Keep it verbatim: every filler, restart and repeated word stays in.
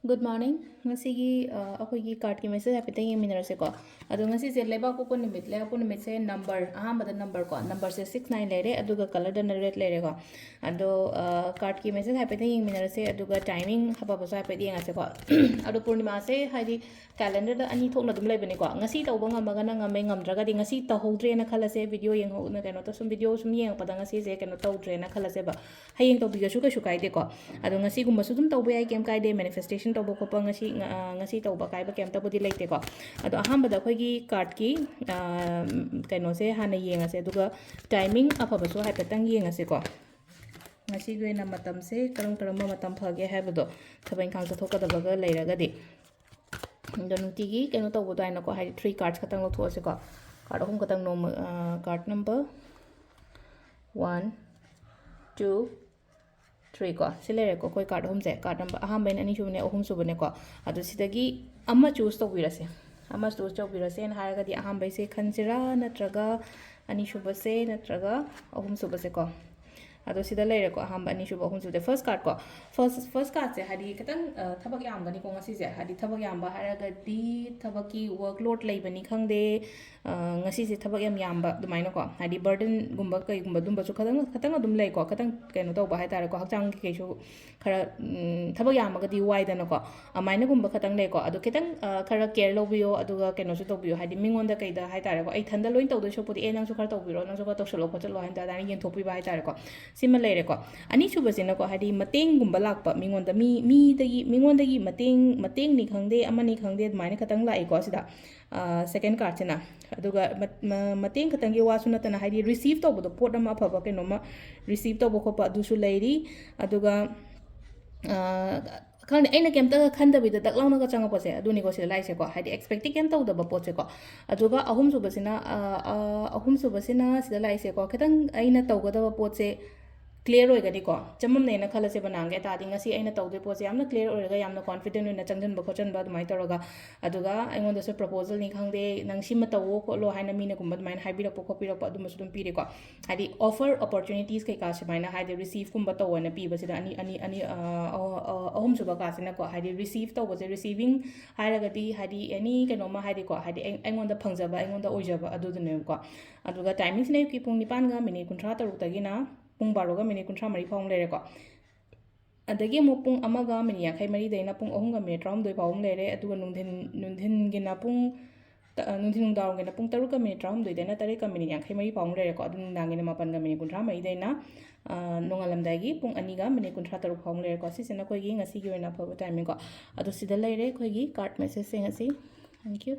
Good morning. ꯉꯁꯤꯒꯤ ꯑ, ꯑꯩꯈꯣꯏꯒꯤ ꯀꯥꯔꯠꯀꯤ ꯃꯦꯁꯦꯖ ꯍꯥꯏꯐꯦꯠꯇꯪ ꯌꯦꯡꯃꯤꯟꯅꯔꯁꯦꯀꯣ꯫ ꯑꯗꯣ ꯉꯁꯤꯁꯦ ꯂꯩꯕꯥꯛꯄꯣꯛꯄ ꯅꯨꯃꯤꯠ, ꯂꯩꯕꯥꯛꯄꯣꯛꯄ ꯅꯨꯃꯤꯠꯁꯦ ꯅꯝꯕꯔ, ꯑꯍꯥꯟꯕꯗ ꯅꯝꯕꯔ ꯀꯣ, ꯅꯝꯕꯔꯁꯦ six nine ꯂꯩꯔꯦ, ꯑꯗꯨꯒ ꯀꯂꯔꯗꯅ ꯔꯦꯗ ꯂꯩꯔꯦꯀꯣ꯫ ꯑꯗꯣ ꯑ, ꯀꯥꯔꯠꯀꯤ ꯃꯦꯁꯦꯖ ꯍꯥꯏꯐꯦꯠꯇꯪ ꯌꯦꯡꯃꯤꯟꯅꯔꯁꯦ, ꯑꯗꯨꯒ ꯇꯥꯏꯃꯤꯡ ꯍꯥꯞꯄꯕꯁꯨ ꯍꯥꯏꯐꯦꯠ ꯌꯦꯡꯉꯁꯦꯀꯣ꯫ ꯑꯗꯣ ꯄꯨꯔꯅꯤꯃꯥꯁꯦ ꯍꯥꯏꯗꯤ ꯀꯦꯂꯦꯟꯗꯔꯗ ꯑꯅꯤ ꯊꯣꯛꯅ ꯑꯗꯨꯝ ꯂꯩꯕꯅꯤꯀꯣ꯫ ꯉꯁꯤ ꯇꯧꯕ ꯉꯝꯃꯒꯅ ꯉꯝꯃꯦ, ꯉꯝꯗ꯭ꯔꯒꯗꯤ ꯉꯁꯤ ꯇꯧꯍꯧꯗ꯭ꯔꯦꯅ ꯈꯜꯂꯁꯦ, ꯚꯤꯗꯤꯑꯣ ꯌꯦꯡꯍꯧ-, ꯀꯩꯅꯣ ꯇꯧ-, ꯁꯨꯝ ꯚꯤꯗꯤꯑꯣ ꯁꯨꯝ ꯌꯦꯡꯉꯛꯄꯗ ꯉꯁꯤꯁꯦ ꯀꯩꯅꯣ ꯇꯧꯗ꯭ꯔꯦꯅ ꯈꯜꯂꯁꯦꯕ꯫ ꯍꯌꯦꯡ ꯇꯧꯕꯤꯔꯁꯨ ꯀꯩꯁꯨ ꯀꯥꯏꯗꯦꯀꯣ꯫ ꯑꯗꯣ ꯉꯁꯤꯒꯨꯝꯕꯁꯨ ꯑꯗꯨꯝ ꯇꯧꯕ ꯌꯥꯏ, ꯀꯩꯝ ꯀꯥꯏꯗꯦ꯫ ꯃꯦꯅꯤꯐꯦꯁꯇꯦꯁꯟ ꯇꯧꯕ ꯈꯣꯠꯄ ꯉꯁꯤ, ꯉ-, ꯑ, ꯉꯁꯤ ꯇꯧꯕ ꯑꯀꯥꯏꯕ ꯀꯩꯝꯇꯕꯨꯗꯤ ꯂꯩꯇꯦꯀꯣ꯫ ꯑꯗꯣ ꯑꯍꯥꯟꯕꯗ ꯑꯩꯈꯣꯏꯒꯤ ꯀꯥꯔꯠꯀꯤ, ꯑ, ꯀꯩꯅꯣꯁꯦ ꯍꯥꯟꯅ ꯌꯦꯡꯉꯁꯦ, ꯑꯗꯨꯒ ꯇꯥꯏꯃꯤꯡ ꯑꯐꯕꯁꯨ ꯍꯥꯏꯐꯦꯠꯇꯪ ꯌꯦꯡꯉꯁꯦꯀꯣ꯫ ꯉꯁꯤꯒꯤ ꯑꯣꯏꯅ ꯃꯇꯝꯁꯦ ꯀꯔꯝ ꯀꯔꯝꯕ ꯃꯇꯝ ꯐꯒꯦ ꯍꯥꯏꯕꯗꯣ, ꯊꯕꯛ ꯏꯪꯈꯥꯡ ꯆꯠꯊꯣꯛꯀꯗꯕꯒ ꯂꯩꯔꯒꯗꯤ꯫ ꯑꯗꯣ ꯅꯨꯡꯇꯤꯒꯤ ꯀꯩꯅꯣ ꯇꯧꯕ ꯑꯗꯨꯃꯥꯏꯅꯀꯣ, ꯍꯥꯏꯗꯤ ꯊ꯭ꯔꯤ ꯀꯥꯔꯠꯁ ꯈꯛꯇꯪ ꯂꯧꯊꯣꯛꯑꯁꯤꯀꯣ꯫ ꯀꯥꯔꯠ ꯑꯍꯨꯝ ꯈꯛꯇꯪ ꯅꯣꯡꯃ, card number one, two, three ꯀꯣ, ꯁꯤ ꯂꯩꯔꯦꯀꯣ꯫ ꯑꯩꯈꯣꯏ ꯀꯥꯔꯠ ꯑꯍꯨꯝꯁꯦ, ꯀꯥꯔꯠ ꯅꯝꯕꯔ ꯑꯍꯥꯟꯕꯩꯅ ꯑꯅꯤꯁꯨꯕꯅꯦ, ꯑꯍꯨꯝꯁꯨꯕꯅꯦꯀꯣ꯫ ꯑꯗꯣ ꯁꯤꯗꯒꯤ ꯑꯃ ꯆꯨꯁ ꯇꯧꯕꯤꯔꯁꯦ꯫ ꯑꯃ ꯆꯨꯁ ꯇꯧꯕꯤꯔꯁꯦꯅ ꯍꯥꯏꯔꯒꯗꯤ ꯑꯍꯥꯟꯕꯩꯁꯦ ꯈꯟꯁꯤꯔꯥ, ꯅꯠꯇ꯭ꯔꯒ ꯑꯅꯤꯁꯨꯕꯁꯦ, ꯅꯠꯇ꯭ꯔꯒ ꯑꯍꯨꯝꯁꯨꯕꯁꯦꯀꯣ꯫ ꯑꯗꯣ ꯁꯤꯗ ꯂꯩꯔꯦꯀꯣ, ꯑꯍꯥꯟꯕ, ꯑꯅꯤꯁꯨꯕ, ꯑꯍꯨꯝꯁꯨꯕꯗ ꯐꯥꯔꯁ ꯀꯥꯔꯠ ꯀꯣ꯫ ꯐꯥꯔꯁ, ꯐꯥꯔꯁ ꯀꯥꯔꯠꯁꯦ ꯍꯥꯏꯗꯤ ꯈꯤꯇꯪ, ꯑ, ꯊꯕꯛ ꯌꯥꯝꯒꯅꯤꯀꯣ ꯉꯁꯤꯁꯦ꯫ ꯍꯥꯏꯗꯤ ꯊꯕꯛ ꯌꯥꯝꯕ ꯍꯥꯏꯔꯒꯗꯤ ꯊꯕꯛꯀꯤ ꯋꯔꯛꯂꯣꯗ ꯂꯩꯕꯅꯤ ꯈꯪꯗꯦ, ꯑ, ꯉꯁꯤꯁꯦ ꯊꯕꯛ ꯌꯥꯝ ꯌꯥꯝꯕ ꯑꯗꯨꯃꯥꯏꯅꯀꯣ꯫ ꯍꯥꯏꯗꯤ ꯕꯔꯗꯟꯒꯨꯝꯕ ꯀꯩꯒꯨꯝꯕ ꯑꯗꯨꯝꯕꯁꯨ ꯈꯤꯇꯪ, ꯈꯤꯇꯪ ꯑꯗꯨꯝ ꯂꯩꯀꯣ꯫ ꯈꯤꯇꯪ ꯀꯩꯅꯣ ꯇꯧꯕ ꯍꯥꯏꯇꯥꯔꯦꯀꯣ, ꯍꯛꯆꯥꯡꯒꯤ ꯀꯩꯁꯨ ꯈꯔ, ꯎꯝ, ꯊꯕꯛ ꯌꯥꯝꯃꯒꯗꯤ ꯋꯥꯏꯗꯅꯀꯣ꯫ ꯑꯗꯨꯃꯥꯏꯅꯒꯨꯝꯕ ꯈꯤꯇꯪ ꯂꯩꯀꯣ꯫ ꯑꯗꯣ ꯈꯤꯇꯪ, ꯑ, ꯈꯔ ꯀꯦꯌꯔ ꯂꯧꯕꯤꯌꯣ, ꯑꯗꯨꯒ ꯀꯩꯅꯣꯁꯨ ꯇꯧꯕꯤꯌꯣ꯫ ꯍꯥꯏꯗꯤ ꯃꯤꯉꯣꯟꯗ ꯀꯩꯗ ꯍꯥꯏꯇꯥꯔꯦꯀꯣ, ꯑꯩ ꯏꯊꯟꯗ ꯂꯣꯏ ꯇꯧꯗꯣꯏ ꯁꯔꯨꯛꯄꯨꯗꯤ, "ꯑꯦ, ꯅꯪꯁꯨ ꯈꯔ ꯇꯧꯕꯤꯔꯣ, ꯅꯪꯁꯨ ꯈꯔ ꯇꯧꯁꯜꯂꯣ ꯈꯣꯠꯆꯜꯂꯣ" ꯍꯥꯏꯅ ꯑꯗꯨꯃꯥꯏꯅ ꯌꯦꯟꯊꯣꯛꯄꯤꯕ ꯍꯥꯏꯇꯥꯔꯦꯀꯣ꯫ ꯁꯤꯃ ꯂꯩꯔꯦꯀꯣ꯫ ꯑꯅꯤꯁꯨꯕꯁꯤꯅꯀꯣ, ꯍꯥꯏꯗꯤ ꯃꯇꯦꯡꯒꯨꯝꯕ ꯂꯥꯛꯄ, ꯃꯤꯉꯣꯟꯗ, ꯃꯤ, ꯃꯤꯗꯒꯤ, ꯃꯤꯉꯣꯟꯗꯒꯤ ꯃꯇꯦꯡ, ꯃꯇꯦꯡꯅꯤ ꯈꯪꯗꯦ, ꯑꯃꯅꯤ ꯈꯪꯗꯦ, ꯑꯗꯨꯃꯥꯏꯅ ꯈꯤꯇꯪ ꯂꯥꯛꯏꯀꯣ ꯁꯤꯗ꯫ ꯑ, ꯁꯦꯀꯦꯟ ꯀꯥꯔꯠꯁꯤꯅ꯫ ꯑꯗꯨꯒ ꯃ-, ꯃ-, ꯃꯇꯦꯡ ꯈꯛꯇꯪꯒꯤ ꯋꯥꯁꯨ ꯅꯠꯇꯅ, ꯍꯥꯏꯗꯤ ꯔꯤꯁꯤꯞ ꯇꯧꯕꯗꯣ, ꯄꯣꯠ ꯑꯃ ꯑꯐꯕ ꯀꯩꯅꯣꯝꯃ ꯔꯤꯁꯤꯞ ꯇꯧꯕ ꯈꯣꯠꯄ ꯑꯗꯨꯁꯨ ꯂꯩꯔꯤ꯫ ꯑꯗꯨꯒ, ꯑ, ꯈꯪꯗꯦ, ꯑꯩꯅ ꯀꯩꯝꯇ ꯈꯟꯗꯕꯤꯗ ꯗꯛ ꯂꯥꯎꯅꯒ ꯆꯪꯉꯛꯄꯁꯦ, ꯑꯗꯨꯅꯤꯀꯣ ꯁꯤꯗ ꯂꯥꯛꯏꯁꯦꯀꯣ, ꯍꯥꯏꯗꯤ ꯑꯦꯛꯁꯄꯦꯛꯇꯤ ꯀꯩꯝ ꯇꯧꯗꯕ ꯄꯣꯠꯁꯦꯀꯣ꯫ ꯑꯗꯨꯒ ꯑꯍꯨꯝꯁꯨꯕꯁꯤꯅ, ꯑ, ꯑ, ꯑꯍꯨꯝꯁꯨꯕꯁꯤꯅ ꯁꯤꯗ ꯂꯥꯛꯏꯁꯦꯀꯣ, ꯈꯤꯇꯪ ꯑꯩꯅ ꯇꯧꯒꯗꯕ ꯄꯣꯠꯁꯦ ꯀ꯭ꯂꯤꯌꯔ ꯑꯣꯏꯒꯅꯤꯀꯣ꯫ ꯆꯃꯝꯅꯩꯅ ꯈꯜꯂꯁꯦꯕ, ꯅꯍꯥꯟꯒꯤ ꯑꯇꯥꯗꯤ ꯉꯁꯤ ꯑꯩꯅ ꯇꯧꯗꯣꯏ ꯄꯣꯠꯁꯦ ꯌꯥꯝꯅ ꯀ꯭ꯂꯤꯌꯔ ꯑꯣꯏꯔꯒ ꯌꯥꯝꯅ ꯀꯣꯟꯐꯤꯗꯦꯟ ꯑꯣꯏꯅ ꯆꯪꯁꯤꯟꯕ ꯈꯣꯠꯆꯟꯕ ꯑꯗꯨꯃꯥꯏꯅ ꯇꯧꯔꯒ, ꯑꯗꯨꯒ ꯑꯩꯉꯣꯟꯗꯁꯨ ꯄ꯭ꯔꯄꯣꯖꯜꯅꯤ ꯈꯪꯗꯦ, ꯅꯪ ꯁꯤꯃ ꯇꯧꯋꯣ ꯈꯣꯠꯂꯣ ꯍꯥꯏꯅ ꯃꯤꯅꯒꯨꯝꯕ ꯑꯗꯨꯃꯥꯏꯅ ꯍꯥꯏꯕꯤꯔꯛꯄ ꯈꯣꯠꯄꯤꯔꯛꯄ ꯑꯗꯨꯝꯕꯁꯨ ꯑꯗꯨꯝ ꯄꯤꯔꯦꯀꯣ꯫ ꯍꯥꯏꯗꯤ ꯑꯣꯐꯔ ꯑꯣꯄꯣꯔꯆꯨꯅꯤꯇꯤꯁ ꯀꯩꯀꯥ ꯁꯨꯃꯥꯏꯅ ꯍꯥꯏꯗꯤ ꯔꯤꯁꯤꯞꯀꯨꯝꯕ ꯇꯧꯑꯣꯅ ꯄꯤꯕꯁꯤꯗ ꯑꯅꯤ ꯑꯅꯤ ꯑꯅꯤ ꯑ, ꯑ, ꯑ, ꯑꯍꯨꯝꯁꯨꯕ ꯀꯥꯁꯤꯅꯀꯣ, ꯍꯥꯏꯗꯤ ꯔꯤꯁꯤꯞ ꯇꯧꯕꯁꯦ, ꯔꯤꯁꯤꯚꯤꯡ ꯍꯥꯏꯔꯒꯗꯤ ꯍꯥꯏꯗꯤ ꯑꯦꯅꯤ ꯀꯩꯅꯣꯝꯃ ꯍꯥꯏꯗꯤꯀꯣ, ꯍꯥꯏꯗꯤ ꯑꯩ- ꯑꯩꯉꯣꯟꯗ ꯐꯪꯖꯕ, ꯑꯩꯉꯣꯟꯗ ꯑꯣꯏꯖꯕ ꯑꯗꯨꯗꯨꯅꯦꯕꯀꯣ꯫ ꯑꯗꯨꯒ ꯇꯥꯏꯃꯤꯡꯁꯤꯅ ꯑꯌꯨꯛꯀꯤ ꯄꯨꯡ ꯅꯤꯄꯥꯟꯒ ꯃꯤꯅꯤꯠ ꯀꯨꯟꯊ꯭ꯔꯥ ꯇꯔꯨꯛꯇꯒꯤꯅ ꯄꯨꯡ ꯕꯥꯔꯣꯒ ꯃꯤꯅꯤꯠ ꯀꯨꯟꯊ꯭ꯔꯥ ꯃꯔꯤ ꯐꯥꯎ ꯑꯃ ꯂꯩꯔꯦꯀꯣ꯫ ꯑꯗꯒꯤ ꯑꯃꯨꯛ ꯄꯨꯡ ꯑꯃꯒ ꯃꯤꯅꯤꯠ ꯌꯥꯡꯈꯩ ꯃꯔꯤꯗꯩꯅ ꯄꯨꯡ ꯑꯍꯨꯝꯒ ꯃꯤꯅꯤꯠ ꯇꯔꯥꯍꯨꯝꯗꯣꯏ ꯐꯥꯎ ꯑꯃ ꯂꯩꯔꯦ꯫ ꯑꯗꯨꯒ ꯅꯨꯡꯊꯤꯟ, ꯅꯨꯡꯊꯤꯟꯒꯤꯅ ꯄꯨꯡ, ꯇ-, ꯅꯨꯡꯊꯤꯟ ꯅꯨꯡꯗꯥꯡꯋꯥꯏꯔꯝꯒꯤꯅ ꯄꯨꯡ ꯇꯔꯨꯛꯀ ꯃꯤꯅꯤꯠ ꯇꯔꯥꯍꯨꯝꯗꯣꯏꯗꯩꯅ ꯇꯔꯦꯠꯀ ꯃꯤꯅꯤꯠ ꯌꯥꯡꯈꯩ ꯃꯔꯤ ꯐꯥꯎ ꯑꯃ ꯂꯩꯔꯦꯀꯣ꯫ ꯑꯗꯨ ꯅꯨꯡꯗꯥꯡꯒꯤꯅ ꯃꯥꯄꯟꯒ ꯃꯤꯅꯤꯠ ꯀꯨꯟꯊ꯭ꯔꯥ ꯃꯔꯤꯗꯩꯅ, ꯑ, ꯅꯣꯡꯉꯥꯜꯂꯝꯗꯥꯏꯒꯤ ꯄꯨꯡ ꯑꯅꯤꯒ ꯃꯤꯅꯤꯠ ꯀꯨꯟꯊ꯭ꯔꯥ ꯇꯔꯨꯛ ꯐꯥꯎ ꯑꯃ ꯂꯩꯔꯦꯀꯣ꯫ ꯁꯤꯁꯤꯅ ꯑꯩꯈꯣꯏꯒꯤ ꯉꯁꯤꯒꯤ ꯑꯣꯏꯅ ꯑꯐꯕ ꯇꯥꯏꯃꯤꯡꯀꯣ꯫ ꯑꯗꯣ ꯁꯤꯗ ꯂꯩꯔꯦ ꯑꯩꯈꯣꯏꯒꯤ ꯀꯥꯔꯠ ꯃꯦꯁꯦꯖꯁꯤꯡ ꯑꯁꯤ꯫ Thank you꯫